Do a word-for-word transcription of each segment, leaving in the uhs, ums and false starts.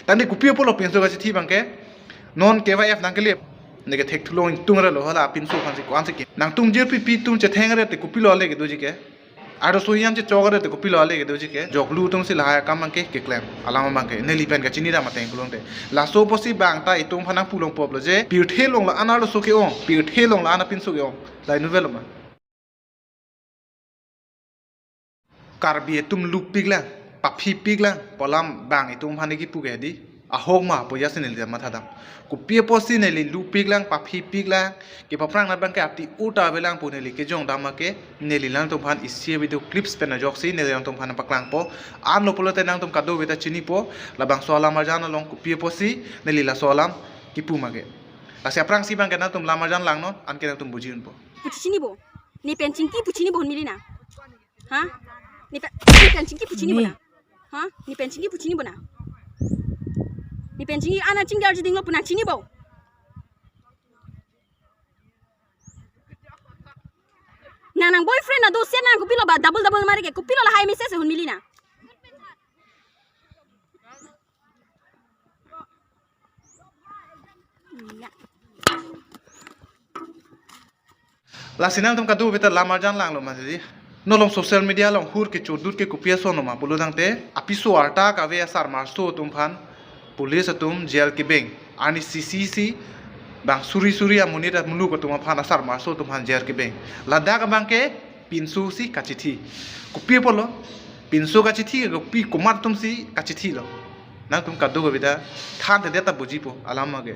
Tangte kopi apotlo pinso kachithi abangke? Non K Y F nangkele, neke thekthu long ingtung relo hala pinso aphansi ko-ansi ke. Nangtum jirpi pi atum chetheng re te kopilo ale kedoji ke? Arloso hiam chechok re te kopilo ale kedoji ke? Joklu atumsi lahai akam abangke keklem. Alam abangke neli pen kachini dam ateng pulote. Laso apotsi bang ta itum aphan nangpu longpo pulo je, pirthe along la-an arloso ke-ong, pirthe along la-an apinso ke-ong. Lahai nu avelo ma? Karbi atum lupiklang, paphipiklang pu alam bang itum aphan kipu ke di. Ahok ma pu jasi neli mathadam. Kopi apotsi neli lupiklang, paphipiklang, kepaphrang abangke ati uta avelang pu neli kejong dam ke, neli nangtum aphan isi video clips pen ajoksi neli nangtum aphan paklangpo. Anlo pulote nangtum kadokave ta chinipo, labangso alam arjan along kopi apotsi neli laso alam kipu ma ke. Lasi aphrangsi abangke nangtum lam arjan langnon, anke nangtum buji unpo. Pu chinibo. Ne pen chingki pu chinibo hunmi li na. Ha? Ne pen, ne pen chingki pu chinibo na. Ha? Ne pen chingki pu chinibo na. Ne pen chingki ana chingki arju dinglo pu nang chinibo. Nang nang boyfriend na dosen nang kopilo ba double double mari ke kopilo lahai message hunmi li na. Ya. Lasi nangtum kadokave ta lam arjan langlo ma di. Non along social media along hur kechodut ke kopi ason ma pulo tangte, apiso arta kave asar marso atum aphan police atum jail kebeng. Arni C C C bang suri suri amonit amuluk atum aphan asar marso atum aphan jail kebeng. Ladak abangke pinso si kachithi. Kopi apotlo? Pinso kachithi kopi komat atumsi kachithilo? Nangtum kadokave ta thanthedet ta bujipo alam abangke.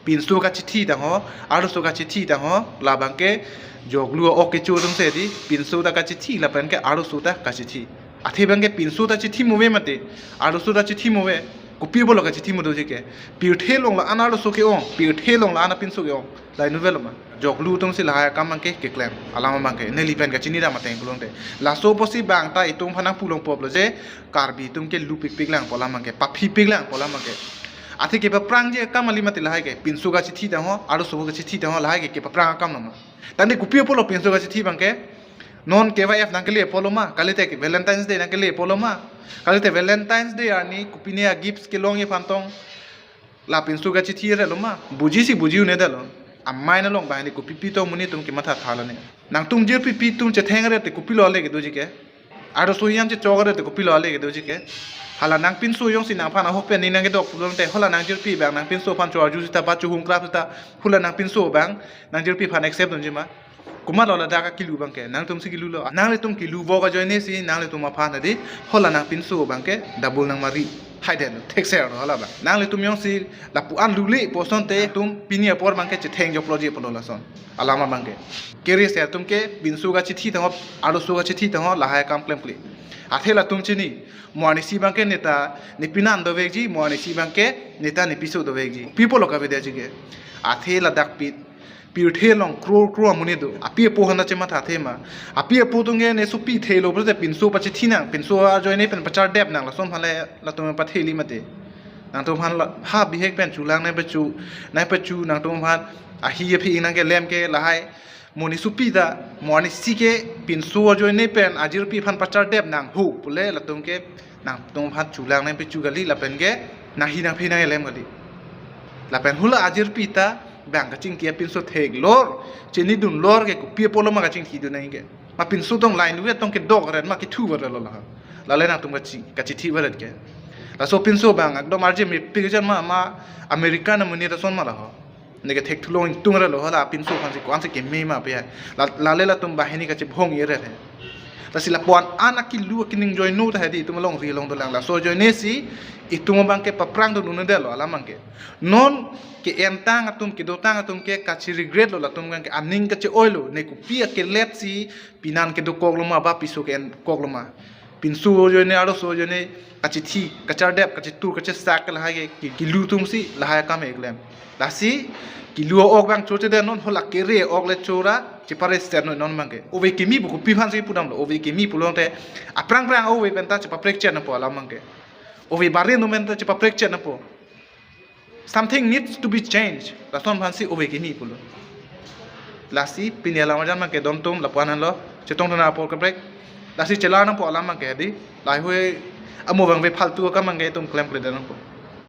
Pinso kachithi tangho, arloso kachithi tangho, labangke joklu ok kecho atumsi di, pinso ta kachithi lapenke arloso ta kachithi. Athe abangke pinso ta chithi mo ave mate, arloso ta chithi mo ave, kopi apotlo kachithi mo doji ke? Pirthe along la-an arloso ke-ong, pirthe along la-an apinso ke-ong. Lahai nu avelo ma? Joklu atumsi lahai akam abangke keklem. Alam abangke neli pen kachini dam ateng pulote. Laso apotsi bang ta itum aphan nangpu longpo pulo je, Karbi atum ke lupikpiklang pu alam abangke, paphipiklang pu alam abangke. Athe kepaphrangji akam kali mati lahai ke, pinso kachithi tangho, arloso kachithi tangho, lahai ke kepaphrang akam lo ma? Tangte kopi apotlo pinso kachithi abangke? Non K Y F nangkele apotlo ma, kalite ke Valentine's Day nangkele apotlo ma? Kalite Valentine's Day arni kopine a-gifts kelongji aphan tong la pinso kachithi relo ma? Bujisi buji un-edetlo. Amai nalong banghini kopi pi tong amonit atum kematha thala ne. Nangtum jirpi pi atum chetheng re te kopilo ale kedoji ke? Arloso hiam chechok re te kopilo ale kedoji ke? Hala nangpinso jongsi nangphan ahok pen ning nangkedok pulote, hala nangjirpi abang nangpinso aphan cho-arju sita ba cho-hungkrap sita, hala nangpinso abang nangjirpi aphan accept dunji ma? Komatlo ladak akilu abangke? Nangtumsi kilulo. Nanglitum kilu vok ajoinesi nanglitum aphan di, hala nangpinso abangke double nangmari. Haidetlo, thekserlo hala abang. Nanglitum jongsi lapu-an lule pu asonte, tum pini apor abangke chetheng jokloji pulo lason. Alam abangke. Kere se atum ke pinso kachithi tangho, arloso kachithi tangho, lahai akam klemkle. Athe latum chini, mo arnisi abangke neta nepinan dovekji, mo arnisi abangke neta nepiso dovekji. Kopi apotlo kavedeji ke? Athe ladak pi, pirthe along crore crore amonit do. Api apo aphan ta chematha the ma? Api apo atum ke ne sopi thelo pulote pinso pachithi nang, pinso ajoine pen pachardep nang, lason aphan le latum pathe kali mati. Nangtum aphan la, ha bihek pen chulang nangpachu, nangpachu, nangtum aphan ahi aphi nangkelem ke lahai. Mo ne sopi ta, mo arnisi ke pinso ajoine pen ajirpi aphan pachardep nang ho pule latum ke nangtum aphan chulang nangpachu kali, lapen ke nanghi nangphi nanglem kali. Lapen hala ajirpi ta bang kachingki apinso theklor, chinidunlor ke kopi apotlo ma kachingkidun nang ke? Ma pinso tong line wet tong kedok ret ma, kethu ret lo la? Lale nangtum kachi, kachithi ret ke. Laso pinso abang ekdom arje mepik jan ma, ma American amonit ason ma la ho. Neke thekthu long ingtung relo hala pinso aphansi ko-ansi keme ma pu ya. La, lale latum banghini kachebhong ye ret he. Lasi lapu-an an akilu akining joinu ta hedi itum alongri along dolang, laso joinesi itum abangke paphrang dun un-edetlo alam abangke. Non ke-entang atum, kedotang atum ke kachi-regret lo, latum abangke aning kache-oilo, ne kopi akeletsi pinan kedokoklo ma ba piso ke-enkoklo ma. Pinso ajoine, arloso ajoine kachithi, kachardep, kachitur, kachesak ke lahai ke ki, kilu atumsi lahai akam keklem. Lasi kilu ok abang choche de non, hala kere ok le chora chepare sten non abangke. Ove keme pu kopi aphansi pudamlo? Ove keme pulote aphrang phrang ove pen ta chepaprek chet nangpo alam abangke. Ove bare no pen ta chepaprek chet nangpo. Something needs to be changed. Lason aphansi ove keme pulo. Lasi pini alam arjan abangke don atum lapu-an lo, chetong thana apor kaprek. Lasi chelar nangpo alam abangke di. Lahai hui amo abang ve phaltu akam abangke itum klemkledet nangpo.